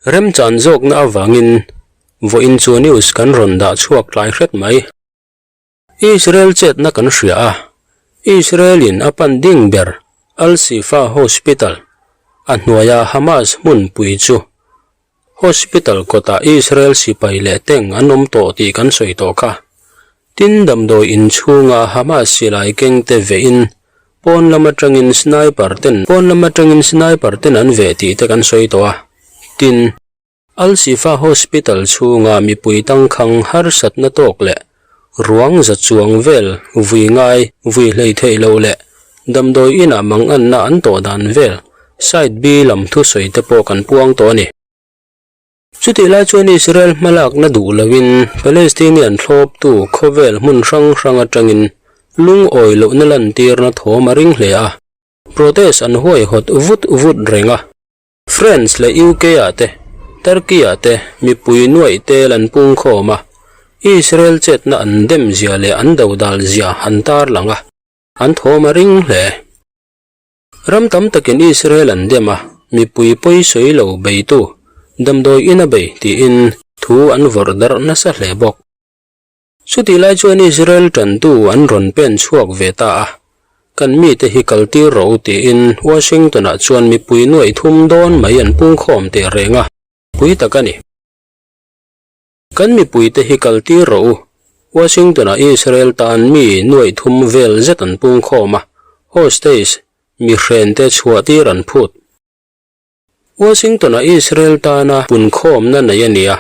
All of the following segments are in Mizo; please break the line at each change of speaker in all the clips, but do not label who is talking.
Remchan zawkna avangin vawiin chu news kan rawn dah chhuak tlai hret mai. Israel chetna kan hria a, Israel-in a pan ding ber Al-Shifa Hospital a hnuaia Hamas hmunpui chu Hospital kawtah Israel sipai leh tank an awm tawh tih kan sawi tawh kha. Tin, damdawi inchhunga Hamas silai kengte vehin pawn lam atangin sniper ten pawn lam atangin sniper ten an veh tih te kan sawi tawh a. Tin, Al Shifa Hospital chhunga mipui tangkhang harsatna tawk leh ruang za chuang vel vui ngai vui hlei theih loh leh damdawi inah manganna an tawh dan vel side B lam thusawi te pawh kan puang tawh a ni. Chutih lai chuan Israel hmalakna duh loin Palestinian thlawptu khawvel hmun hrang hrang atangin lungawi lohna lantirna thawm a ring hle a, protest an huaihawt vut vut reng a. France leh UK ah te, Turkey ah te mipui nuaih tel an pungkhawm a, Israel chetna an dem zia leh an dodal zia an tarlang a, an thawm a ring hle. Ram tam takin Israel an dem a, mipui pawi sawi lo beitu, damdawi in a bei tiin thu an vawrh darh nasa hle bawk. Chutih lai chuan Israel tantu an rawn pen chhuak ve ta a, kan mite hi kal tir rawh u tiin Washington-ah chuan mipui nuaih thum dawn mai an pungkhawm teh reng a, pui tak a ni. Kan mipuite hi kal tir rawh u. Washington-ah Israel tan mi nuaih thum vel zet an pungkhawm a, hostage mi hrente chhuah tir an phut. Washington-ah Israel tana punkhawmna nei a ni a,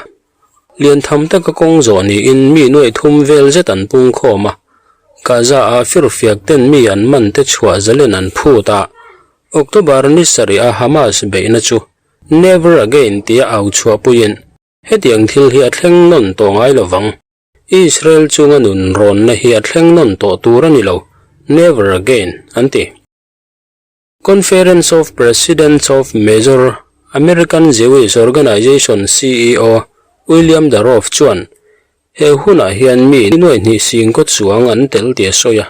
lian tham taka kawng zawh niin mi nuaih thum vel zet an pungkhawm a, Gaza-a firfiak ten mi an man te chhuah zalen an phut a, October ni sarih a Hamas beihna chu Never again tia au chhuahpuiin Hetiang thil hi a thleng nawn tawh ngai lo vang. Israel chunga nun rawnna hi a thleng nawn tawh tur a ni lo, never again, an ti. Conference of Presidents of Major American Jewish Organization CEO William Daroff chuan he hunah hian mi nuaihnih singkaw chuang an tel tih a sawi a.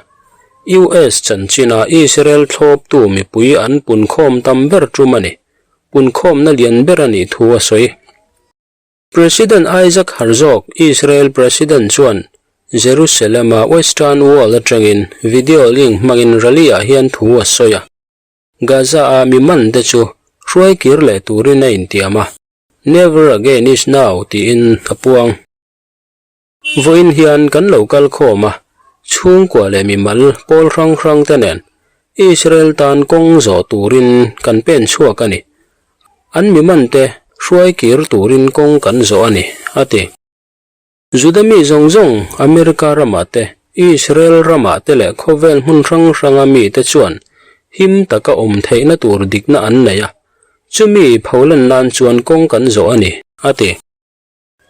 US chanchina Israel thlawptu mipui an punkhawm tam ber tum a ni. Punkhawmna lian ber a nih thu a sawi. President Isaac Herzog, Israel President chuan Jerusalem-a Western Wall atangin video link hmangin rally-ah hian thu a sawi a. Gaza-a mi mante chu hruai kir leh turin a intiam a, Never again is now tiin a puang. Vawiin hian kan lo kal khawm a, chhungkua leh mimal pawl hrang hrang te nen Israel tan kawng zawh turin kan pen chhuak a ni. An mimante hruai kir turin kawng kan zawh a ni, a ti. Juda mi zawng zawng America ramah te, Israel ramah te leh khawvel hmun hrang hranga mite chuan him taka awm theihna tur dikna an nei a, chumi pholan nan chuan kawng kan zawh a ni, a ti.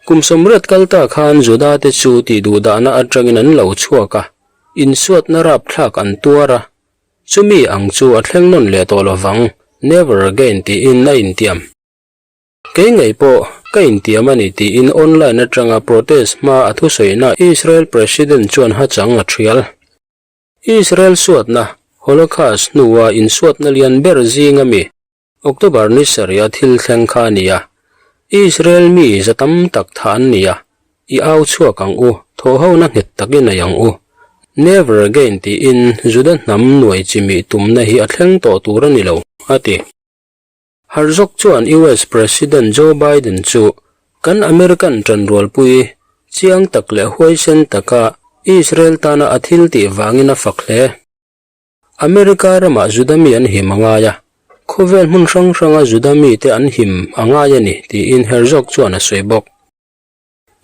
Kum sawmriat kal ta khan Juda te chu tih duh dahna atangin an lo chhuak a, insuatna rapthlak an tuar a, chumi ang chu a thleng nawn leh tawh lovang, never again tiin a intiam. Kei ngei pawh ka intiam a ni tiin online atanga protest hma a thusawina Israel President chuan hachang a thial. Israel suatna, Holocaust hnua insuatna lian ber zinga mi, October ni sarih a thil thleng kha a ni a, Israel mi za tam tak tha an ni a, i au chhuak ang u, thawhhona nghet takin ei ang u. Never again tiin Juda hnam nuai chimih tumna hi a thleng tawh tur a ni lo, a ti. Herzog chuan US President Joe Biden chu kan American ṭanrualpui chiang tak leh huaisen taka Israel tana a thil tih vangin a fak hle. America ramah Juda mi an him a ngai a, khawvel hmun hrang hranga Juda mite an him a ngai a ni, tiin Herzog chuan a sawi bawk.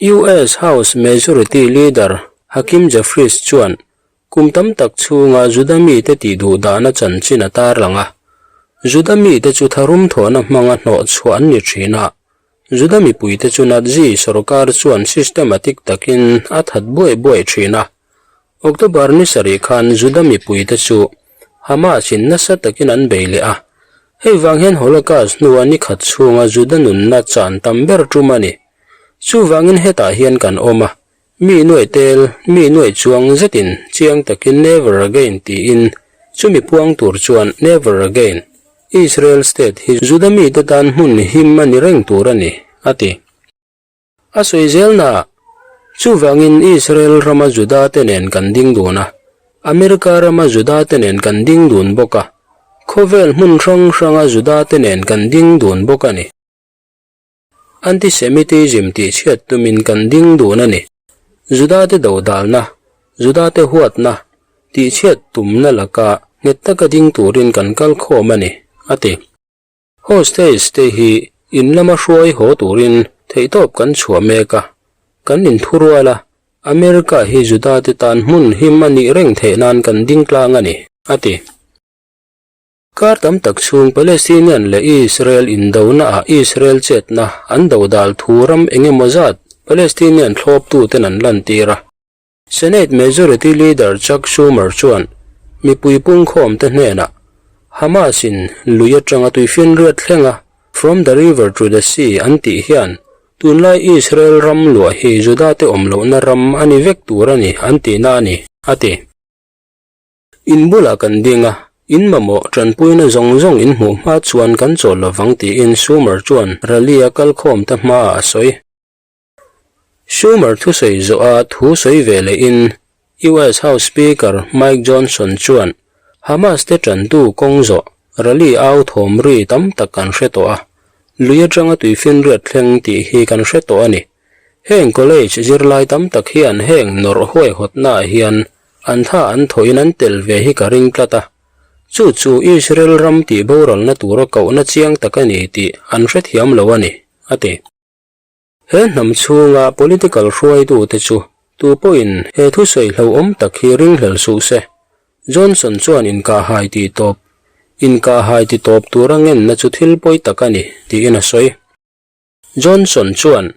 US House Majority Leader Hakeem Jeffries chuan kum tam tak chhunga Juda mite tih duh dahna chanchin a tarlang a, Juda mite chu tharum thawhna hmanga hnawh chhuah an ni thin a, Juda mipuite chu Nazi sorkar chuan systematic takin a that buai buai thin a, October ni sarih khan Juda mipuite chu Hamas in nasa takin an bei leh a, hei vang hian Holocaust hnua ni khat chhunga Juda nunna chan tam ber tum a ni. Chuvangin hetah hian kan awm a, mi nuaih tel, mi nuaih chuang zetin chiang takin never again tiin chumi puang tur chuan never again. Israel state hi Juda mite tan hmun him a ni reng tur a ni, a ti. A sawi zelnaah, Chuvangin Israel rama Juda te nen kan ding dun a, America rama Juda te nen kan ding dun bawk a, khawvel hmun hrang hranga Juda te nen kan ding dun bawk a ni. Antisemitism tihchhiat tumin kan ding dun a ni. Juda te dodalna, Juda te huatna, tihchhiat tumna laka nghet taka ding turin kan kal khawm a ni, a ti. Hostage te hi in lama hruai haw turin theihtawp kan chhuah mek a, kan inthurual a, America hi Juda te tan hmun him a nih reng theih nan kan ding tlang a ni, a ti. Kar tam tak chhung Palestinian leh Israel indona ah Israel chetna an dodal thu ram eng emaw zat Palestinian thlawptuten an lantir a. Senate Majority Leader Chuck Schumer chuan mipui pungkhawmte hnenah Hamas-in lui atanga tuifinriat thlenga From the river to the sea an tih hian tunlai Israel ram luah hi Juda-te awm lohna ram a ni vek tur a ni an tihna a ni, a ti. In bulah kan ding a, in mamawh tanpuina zawng zawng in hmuh hma chuan kan chawl lovang tiin Schumer chuan rally-a kalkhawmte hmaah a sawi. Schumer thusawi zawha thu sawi ve lehin US House Speaker Mike Johnson chuan Hamas te tantu kawng zawh rally au thawm ri tam tak kan hre tawh a, lui atanga tuifinriat thleng tih hi kan hre tawh a ni. Heng college zirlai tam tak hian heng nawrh huaihawtnaah hian an tha an thawhin an tel ve hi ka ring tlat a, chu chu Israel ram tih boralna tura kohna chiang tak a ni tih an hrethiam lo a ni, a ti. He hnam chhunga political hruaitute chu tu pawhin he thusawi hlauhawm tak hi ringhlel suh se. Johnson chuan inkahhai tih tawp, inkahhai ti tawp tura ngenna chu thil pawi tak a ni, tiin a sawi. Johnson chuan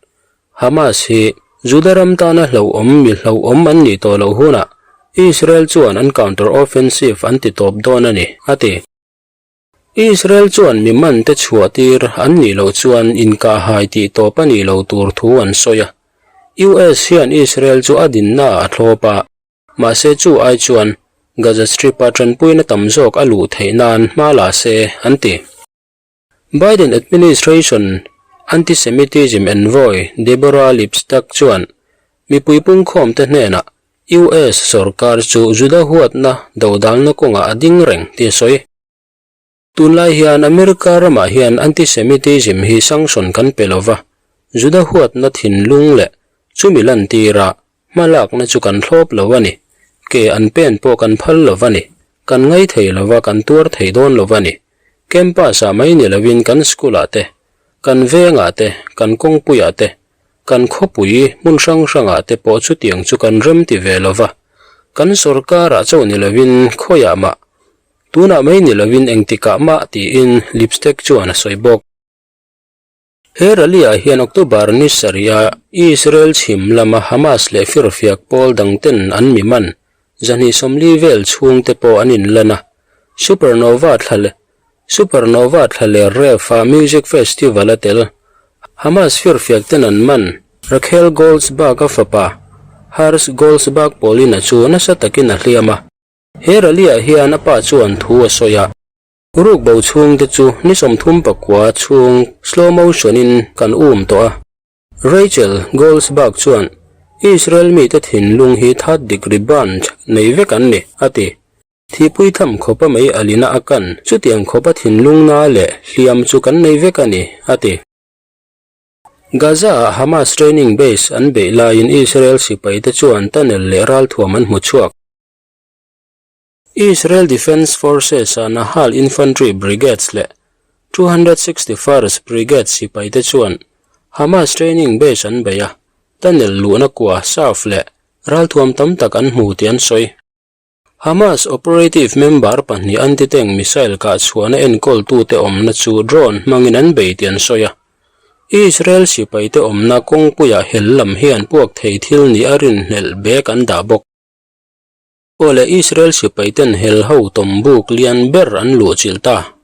Hamas hi Juda ram tana hlauhawm mi hlauhawm an nih tawh loh hunah Israel chuan an counter-offensive an ti tawp dawn a ni, a ti. Israel chuan mi mante chhuah tir an nih loh chuan inkahhai tih tawp a nih lo tur thu an sawi a. US hian Israel chu a dinnaah a thlawp a, mahse chu ai chuan Gaza Strip-a tanpuina tam zawk a luh theih nan hma la se an ti. Biden administration anti-Semitism envoy Deborah Lipstack chuan mipui pungkhawmte hnenah US sorkar chu Juda huatna dodalna kawngah a ding reng tih a sawi. Tunlai hian America ramah hian anti-Semitism hi sanction kan pe lova, Juda huatna thinlung leh chumi lantira hmalakna chu kan thlawp lo a ni. Ke an pen pawh kan phal lo a ni. Kan ngaithei lova kan tuar thei dawn lo a ni. Campus-ah mai ni lovin kan school-ah te, kan vengah te, kan kawngpuiah te, Kan khawpui hmun hrang hrangah te pawh chutiang chu kan rem ti ve lo va, kan sorkarah chauh ni lovin khawiah mah, tunah mai ni lovin engtikah mah tiin Lipstack chuan a sawi bawk. He rally-ah hian October ni sarih-a Israel chhim lama Hamas leh firfiak pawl dangten an mi man zahnih 40 vel chhungte pawh an inlan a, Supernova thla leh Supernova thla leh Ref-a music festival a tel. Hamas firfiak ten an man Rachel Goldsberg-a fapa Herz Goldsberg Paulina chu nasa takin a hliam a. He rally-ah hian a pa chuan thu a sawi a. Ruk bo chhungte chu ni 39 chhung slow motion-in kan um tawh a. Rachel Goldsberg chuan, Israel mite thinlung hi third degree burn nei vek an ni, a ti. Thihpui tham khawpa mei alina a kan, chutiang khawpa thinlungna leh hliam chu kan nei vek a ni, a ti. Gaza-ah Hamas training base an beih laiin Israel sipaite chuan tunnel leh ralthuam an hmu chhuak. Israel Defense Forces-a Nahal Infantry Brigades leh 261st Brigade sipaite chuan Hamas training base an bei a, tunnel luhna kua surf leh ralthuam tam tak an hmu tih an sawi. Hamas operative member pahnih anti-tank missile kah chhuahna enkawltute awmna chu drone hmangin an bei tih an sawi a. Israel sipaite awmna kawngpuiah hel lam hian puak thei thil nih a rinhlelh bag an dah bawk. Aw leh Israel sipaiten hel ho tawmbuk lian ber an luhchilh ta.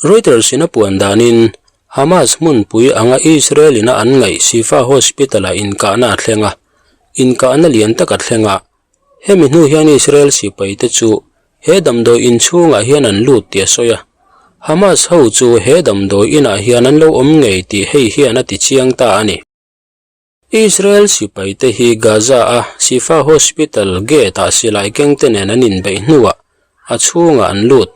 Reuters in a puan danin, Hamas hmunpui anga Israel ina an ngaih Shifa Hospital-ah inkahna a thleng a, inkahna lian tak a thleng a. Hemi hnu hian Israel sipaite chu he damdawi inchhungah hian an lut tih a sawi a. Hamas ho chu he damdawi inah hian an lo awm ngei tih hei hian a ti chiang ta a ni. Israel sipaite hi Gaza-a Shifa Hospital gate-ah silai kengte nen an inbeih hnuah a chhungah an lut.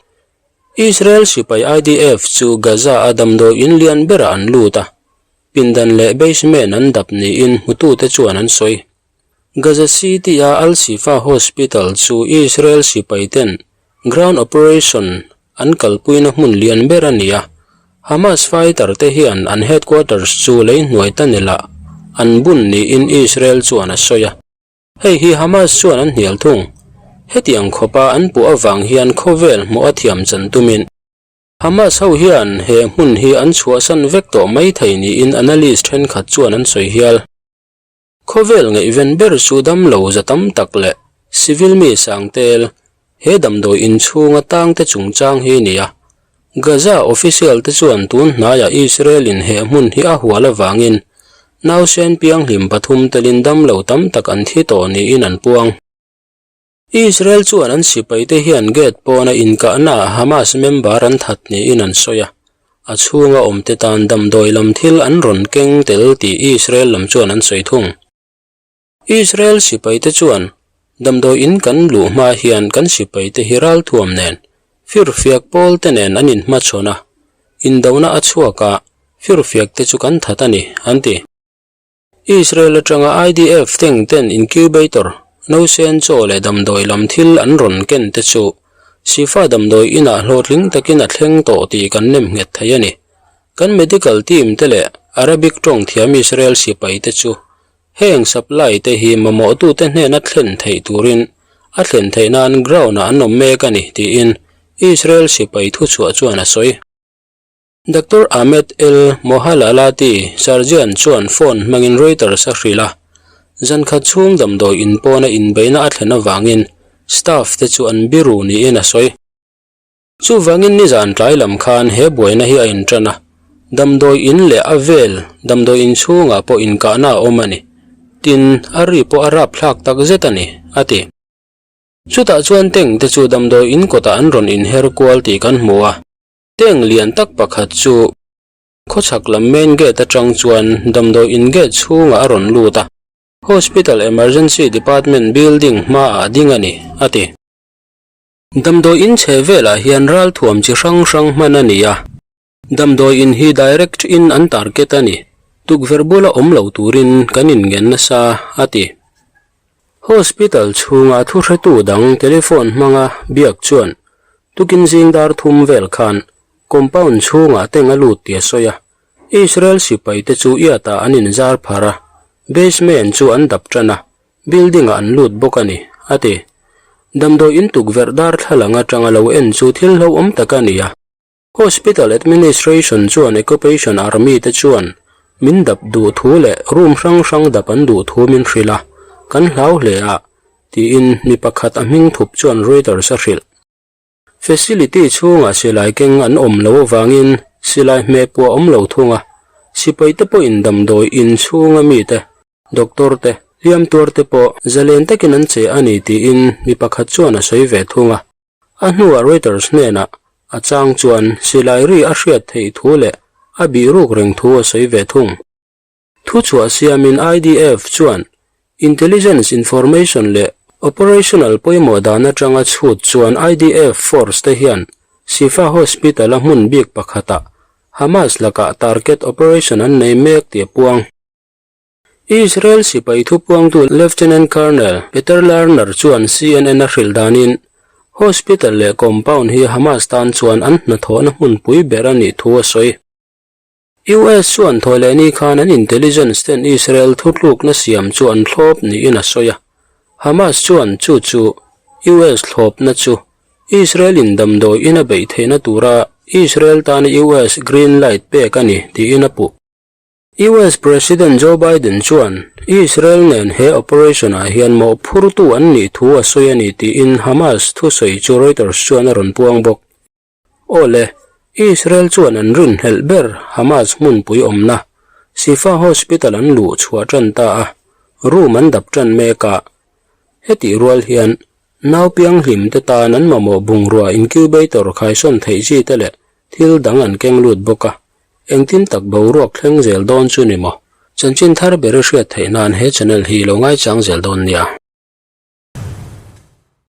Israel sipai IDF chu Gaza-a damdawi in lian berah an lut a, pindan leh basement an dap niin hmutute chuan an sawi. Gaza City-a Al-Shifa Hospital chu Israel sipaiten ground operation an kalpuina hmun lian ber a ni a, Hamas fighter te hian an headquarters chu lei hnuai tanelah an bun niin Israel chuan a sawi a. Hei hi Hamas chuan an hnial thung. Hetiang khawpa an puh avang hian khawvel hmuh a thiam chan tumin Hamas ho hian he hmun hi an chhuahsan vek tawh mai thei niin analyst thenkhat chuan an sawi hial. Khawvel ngaihven ber chu damlo za tam tak leh civil mi sangtel he damdawi inchhunga tangte chungchang hi a ni a. Gaza official te chuan tun hnaiah Israel in he hmun hi a hual avangin nausen pianghlim pathum telin damlo tam tak an thi tawh niin an puang. Israel chuan an sipaite hian gate pawna inkahnaah Hamas member an that niin an sawi a, a chhunga awmte tan damdawi lam thil an rawn keng tel tih Israel lam chuan an sawi thung. Israel sipaite chuan damdawi in kan luh hma hian kan sipaite hi ralthuam nen firfiak pawl te nen an inhmachhawn a, indona a chhuak a, firfiak te chu kan that a ni, an ti. Israel atanga IDF teng ten incubator, nausen chaw leh damdawi lam thil an rawn ken te chu Shifa damdawi inah hlawhtling takin a thleng tawh tih kan nem nghet thei a ni. Kan medical team te leh Arabic tawng thiam Israel sipai te chu heng supply te hi mamawhtute hnena thlen theih turin a thlen theih nan ground-ah an awm mek a ni, tiin Israel sipai thuchhuah chuan a sawi. Doctor Ahmed El Mohalalati, surgeon chuan phone hmangin Reuters a hrilh a, zankhat chhung damdawi in pawna inbeihna a thlen avangin staff te chu an biru niin a sawi. Chuvangin nizan tlai lam khan he buaina hi a intan a, damdawi in leh a vel damdawi in chhungah pawh inkahna a awm a ni. Tin, a ri pawh a rapthlak takzet a ni, a ti. Chutah chuan tank te chu damdawi in kawtah an rawn inher kual tih kan hmu a. Tank lian tak pakhat chu khawchhak lam main gate atang chuan damdawi in gate chhungah a rawn lut a, Hospital Emergency Department building hmaah a ding a ni, a ti. Damdawi in chhe velah hian ralthuam chi hrang hrang hman a ni a, damdawi in hi direct in an target a ni, tukverh bula awm lo turin kan inngen nasa, a ti. Hospital chhunga thuhretu dang telephone hmanga biak chuan tukin zing dar thum vel khan compound chhungah teng a lut tih a sawi a, Israel sipaite chu iatah an inzar phar a, basement chu an dap tan a, building-ah an lut bawk a ni, a ti. Damdawi in tukverh darthlalang atanga lo en chu thil hlauhawm tak a ni a. Hospital Administration chuan Occupation Army te chuan min dap duh thu leh room hrang hrang dap an duh thu min hrilh a, kan hlau hle a, tiin mi pakhat a hming thup chuan Reuters a hrilh. Facility chhungah silai keng an awm lo avangin silai hmeh pawh a awm lo thung a, sipai te pawhin damdawi in chhunga mite, doctor te, hliam tuar te pawh zalen takin an che a ni tiin mi pakhat chuan a sawi ve thung a. A hnuah Reuters hnenah a chang chuan silai ri a hriat theih thu leh a bih ruk reng thu a sawi ve thung. Thuchhuah siamin IDF chuan intelligence information leh operational pawimawh dan atanga chhut chuan IDF force te hian Shifa Hospital-a hmun bik pakhatah Hamas lakah target operation an nei mek tih a puang. Israel sipai thupuangtu Lieutenant Colonel Peter Lerner chuan CNN a hrilh danin, hospital leh compound hi Hamas tan chuan an hnathawhna hmunpui ber a nih thu a sawi. US chuan thawhlehni khan an intelligence ten Israel thutlukna siam chu an thlawp niin a sawi a, Hamas chuan chu chu US thlawpna chu Israel in damdawi in a beih theihna tura Israel tana US green light pek a ni tiin a puh. US President Joe Biden chuan Israel nen he operation-ah hian mawhphurtu an nih thu a sawi a ni tiin Hamas thusawi chu Reuters chuan a rawn puang bawk. Aw le, Israel chuan an rinhlelh ber Hamas hmunpui awmna Shifa Hospital an luh chhuah tan ta a, room an dap tan mek a. Hetih rual hian nau pianghlim te tan an mamawh bungrua incubator khaisawn theih chi te leh. Thil dang an keng lut bawk a, engtin tak boruak thleng zel dawn chu ni maw? Chanchin thar ber i hriat theih nan he channel hi lo ngaichang zel dawn nia.